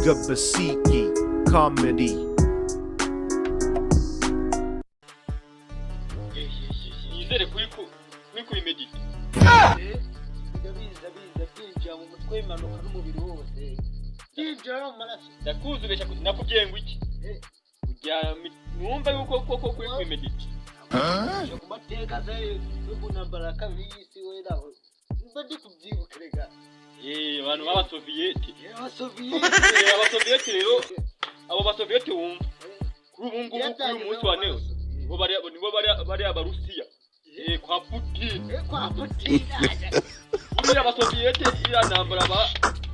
Basiki Comedy. Nizere kuri kubimedita. Ndabizi, ndabizi, byinjira mu mutwe bimanuka n'umubiri wose, byinjira no mu maraso. Ndakuzi ubesha, nakubwiye ngo iki? Numva yuko koko kuri kubimedita. Uje ku mateka se yo mu ntambara ya kabiri y'isi, we naho mba ndi kubyibuka rega. Abantu b'Abasoviyeti. Abasoviyeti. Abasoviyeti rero, abo Basoviyeti wumva kuri ubu ngubu, kuri uyu munsi wa none, nibo bari Abarusiya kwa Putin. Kwa Putin. Buriya Abasoviyeti iriya ntambara ba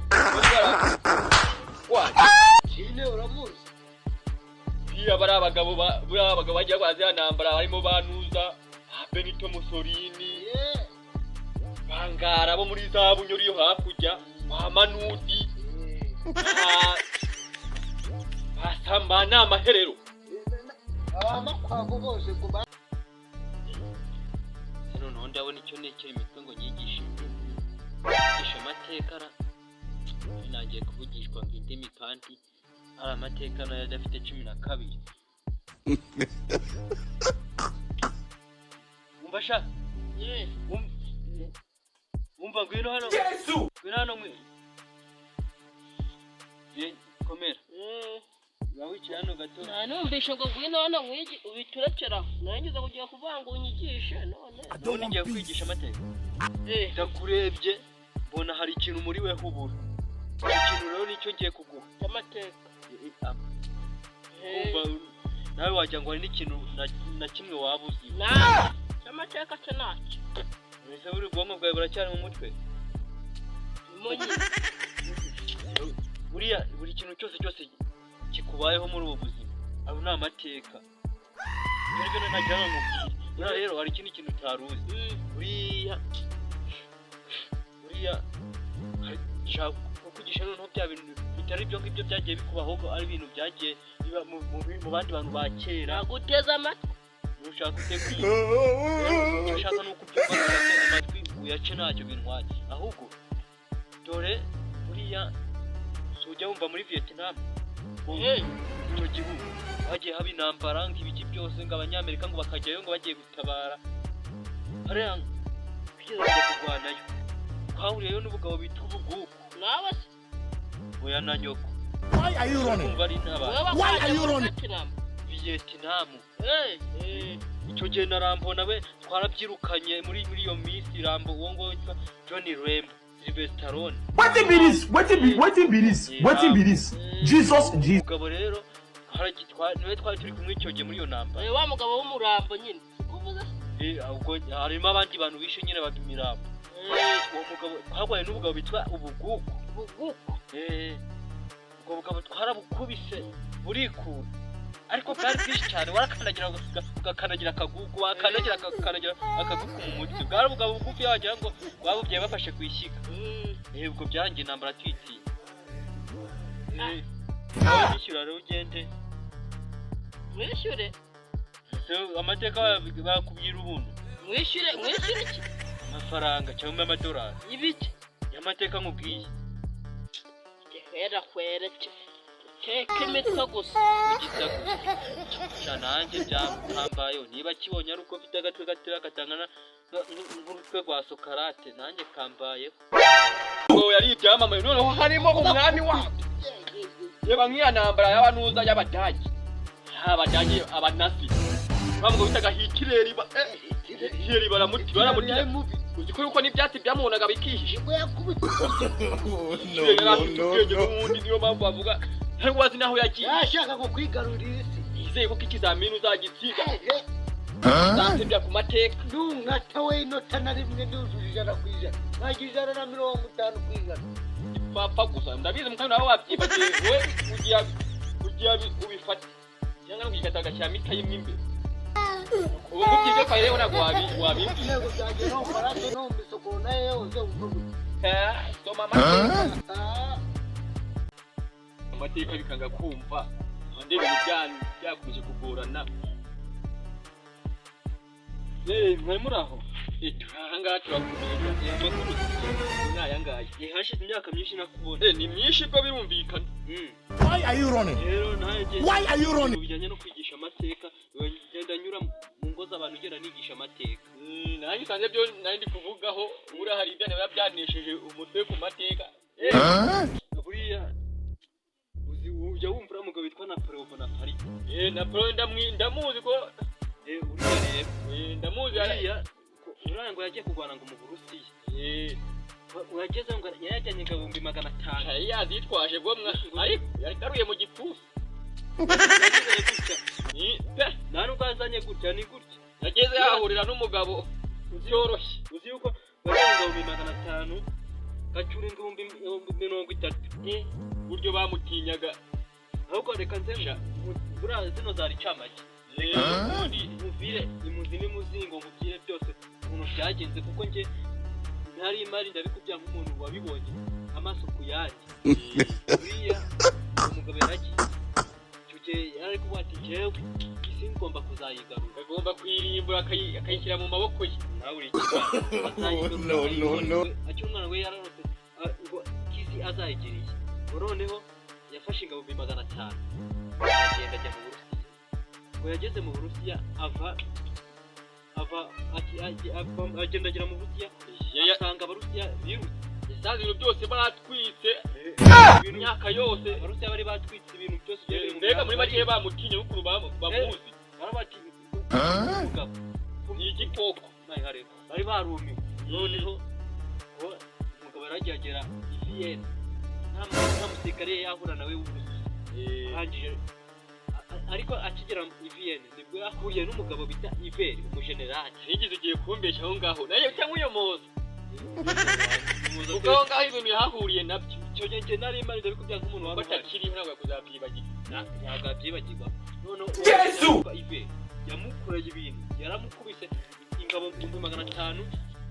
bari bararwanye. Chine uramuzi? Buriya bari abagabo buriya abagabo bagiye barwana ziriya ntambara harimo ba Nuza, ba Benito Mussolini, Bangara bo muri za Bunyori yo hakurya, ba Manudi, ba Samba ni amaherero. Abamakwago bose ngo ba Noneho ndabona icyo nekera imitwe ngo nyigishe indimi, nyigishe amateka ra nangiye kuvugishwa ngo indimi kandi ari amateka nayo adafite 12. Umva sha, umva, ngwino hano, ngwino hano, komera, uba wicaye hano gato. Numvishe ngo ngwino hano mwigi ubiturekera, narangiza kugiye kuvuga ngo unyigishe none. None ngiye kwigisha amateka. Ndakurebye mbona hari ikintu muri we hubura, ikintu rero nicyo ngiye kuguha. Cy'amateka? Kumva nawe wagira ngo hari n'ikintu na kimwe waba uzi. Nawe cy'amateka cyo ntacyo. Mbese buri bwonko bwawe buracyari mu mutwe? Munyi. Buriya buri kintu cyose cyose kikubayeho muri ubu buzima ayo ni amateka. Ibyo rero ntagira ngo nkubwire. Buriya rero hari ikindi kintu utari uzi. Buriya nshaka kukwigisha noneho bya bintu bitari ibyo ngibyo byagiye bikubaho, ahubwo ari ibintu byagiye biba mu bandi bantu ba kera. Naguteze amatwi. Nushaka utegura, icyo ushaka ni uko ubyumva, uyace amatwi uyace, ntacyo bintwaye. Ahubwo dore buriya si ujya wumva muri Vietnam? Icyo gihugu hagiye haba intambara ngo ibiki byose, ngo Abanyamerika ngo bakajyayo ngo bagiye gutabara hariya, bigeze bajya kurwanayo, twahuriyeyo n'ubugabo bita ubuguku. Nawe se? Oya, na nyoko. Why are you running? Kumva ari intabara. Wowe Why are you bakajya muri running? Vietnam? Vietnam. Eh. Icyo gihe na Rambo nawe twarabyirukanye muri iyo minsi. Rambo uwo nguwo witwa John Rambo, Sylvester Stallone. Wetin be this? Wetin be this? Wetin be this? Jesus, Jesus. Umugabo rero niwe twari turi kumwe icyo gihe muri iyo ntambara. Wa mugabo w'umurambo nyine kuvuga? Ubwo harimo abandi bantu bishe nyine bava imirambo. Uwo mugabo twarwaye n'ubugabo bitwa ubuguku. Buguku. Ubwo bugabo twarabukubise burikura, ariko bwari bwinshi cyane. Warakandagira ugakandagira akagugu, wakandagira akakandagira akagugu mu mutwe. Bwari ubugabo bugufi wagira ngo bwabubyaye bafashe ku ishyiga. Ubwo byarangiye intambara tuyitsinze. Nawe nishyura rero ugende. Mwishyure? Ese amateka bakubwira ubuntu? Mwishyure, mwishyure iki? Amafaranga cyangwa amadolari. Ibiki? Y'amateka nkubwiye. Kwera kwera, teka imitwe gusa. Gusa nanjye byambayeho, niba kibonye ari uko mfite agatwe gatoya katangana nk'urutwe rwa Sokarate, nanjye kambayeho. Ngo yari ibyamamaye, noneho harimo umwami wabo. Reba nk'iya ntambara y'abanuza y'Abadage, Abadage, Abanasi bavuga bitaga Hitireri, Hitireri baramuti baramutira. Uzi ko yuko n'ibyatsi byamubonaga bikihisha? Hitireri yari afite ubwenge n'ubundi, niyo mpamvu bavuga ntabwo bazi n'aho yagiye. Yashaka ngo kwigarurira isi. Yizeye ko ikizamini uzagitsinda, uzatsinda ku mateka. Nunkata we inota na rimwe ndujuje 100%, nkagira 150%. Papa gusa ndabizi mukanya nawe wabyibagiwe, we ugiye ubifata cyangwa no kugikata agashyiramo ikayi imwe imbere. Ubu ngubwo ibyo kwa rero ntabwo wabimbwiye. Intego byanjye no mu maraso no mu misokoro nayo yose wumva gutya. Soma amateka. Ah. Amateka bikanga kumva andi ibintu byakomeje kugorana. Mwari muri aho? Ahangaha turakumenya amakuru ni aya ngaya. Hashize imyaka myinshi nakubona. Ni myinshi bwo birumvikana. Why are you running? Rero nanjye Why are you running? ibintu bijyanye no kwigisha amateka, ngenda nyura mu ngo z'abantu, ngenda nigisha amateka. Nanjye usanze byo nari ndi kuvugaho. Buriya hari ibyo biba byanesheje umutwe ku mateka. Buriya uzi, ujya wumva uriya mugabo witwa Napoleon Bonaparte? Napoleon ndamuzi ko. Uriya rero, Ndamuzi. Uriya ngo yagiye kurwana ngo mu Burusiya. Wageze ngo yajyanye ingabo 500,000. Yari yazitwaje bwo mwa, ariko yagaruye mu gipfusi. Yageze gutya. Pe. Nta nubwo yazanye gutya, ni gutya. Yageze yahurira n'umugabo byoroshye. Uzi yuko wajyanye ingabo 500,000, gacyura 30,000? Buryo bamutinyaga. Ahubwo reka nze buriya zino zari icamake. Ubundi muvire imuzi n'imuzingo, nkubwire byose ukuntu byagenze, kuko njye ntari imari, ndabikubwira nk'umuntu wabibonye amaso ku yandi. Buriya umugabo yaragiye, icyo gihe yari ari kuvuga ati: "Njyewe isi ngomba kuzayigarura." Agomba kuyirimbura, akayishyira mu maboko ye. Nawe uri ikibana. No, no, no. Akiri umwana we yararose ngo kisi azayigiriye. Ngo noneho yafashe ingabo 500,000, aragenda ajya mu Burusiya. Ngo yageze mu Burusiya, ava agenda agera mu Burusiya, asanga Abarusiya birutse. Yasanze ibintu byose batwitse, imyaka yose. Abarusiya bari batwitse ibintu byose byari biri mu Mbega muri bari- make bamutinye n'ukuntu bamuzi. Barabati umugabo Ni igikoko. Bari barumiwe. Noneho ngo umugabo yaragiye agera i Vienne, nta musirikare yahura nawe w'Uburusiya. Arangije ariko akigera i Vienne nibwo yahuriye n'umugabo bita Iveri, umujenerali. Nigeze ugiye kumbeshya aho ngaho nawe cyangwa uyomoza, ubwo aho ngaho ibintu yahahuriye nabyo. Icyo gihe njye nari mari, ndabikubwira nk'umuntu ko wari uhari. Atakiriho ntabwo yakuzabyibagirwa. Ntabwo yabyibagirwa. Noneho Yesu! uwo Iveri yamukoreye ibintu, yaramukubise. Ingabo 500,000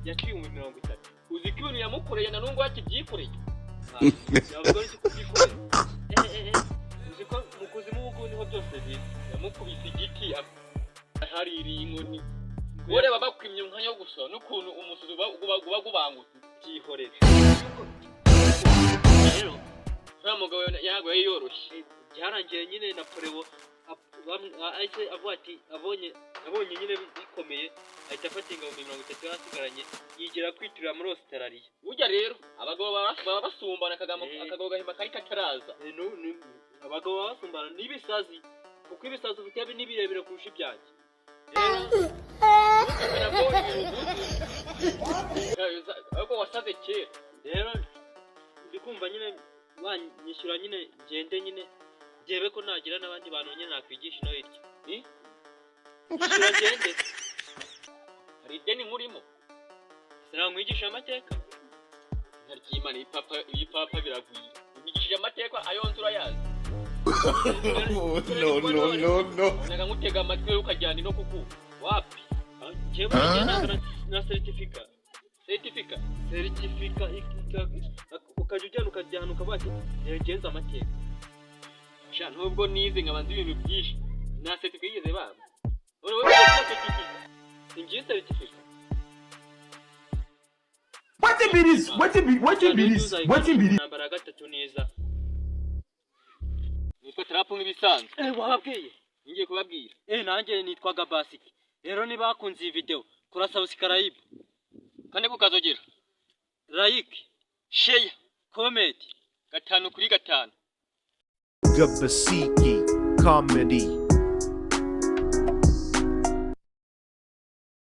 yaciye 30,000. Uzi ko ibintu yamukoreye na n'ubwo yakibyikoreye. Yavuga n'iki kubyikorera? Uzi ko mu kuzimu ubu niho byose biri. Yamukubise igiti haririye inkoni, ureba bakwimye umwanya wo gusoma n'ukuntu umusuzi uba gubangutse. Byihorere rero. Uriya mugabo ntabwo yari yoroshye. Byarangiye nyine Napoleon ahise avuga ati abonye nyine bikomeye, ahita afata ingabo 30 yari asigaranye, yigira kwiturira muri Australia. Burya rero abagabo baba basumbana akagabo. Akagabo gahima kari kataraza. Abagabo baba basumbana n'ibisazi, kuko ibisazi ufite ni birebire kurusha ibyanjye rero. Kubera ko ibintu uguze, ahubwo wasaze kera. Rero ndi kumva nyine wanyishyura nyine, ngende nyine ndebe ko nagira n'abandi bantu nyine nakwigisha ino hirya. Nyishyura ngende. Hari ideni nkurimo. Sinamwigisha amateka? Ntaryimana, ibipapa ibipapa biragwira. Unyigishije amateka, ayo nzi urayazi? No, no, no, no. Naga nkutega amatwi rero ukajyana ino kuku wapi. Njyewe njye ntabwo na seritifika. Seritifika? Seritifika ukajya ujyana, ukajyana ukavuga ati: "Ngenze amateka." Sha, nubwo nize nkaba nzi ibintu byinshi, nta seritifika yigeze bampa. None wowe ugiye seritifika? Singiye seritifika. Wetin be this? Wetin be this? Wetin be this? Intambara ya gatatu neza. Nitwa Tarapu nk'ibisanzwe. Wababwiye? Ngiye kubabwira. Nanjye nitwaga Basiki. Rero niba bakunze iyi video, kora subscribe, kandi kukazogera, like, share, comment. 5 kuri 5. Gabasiki comedy.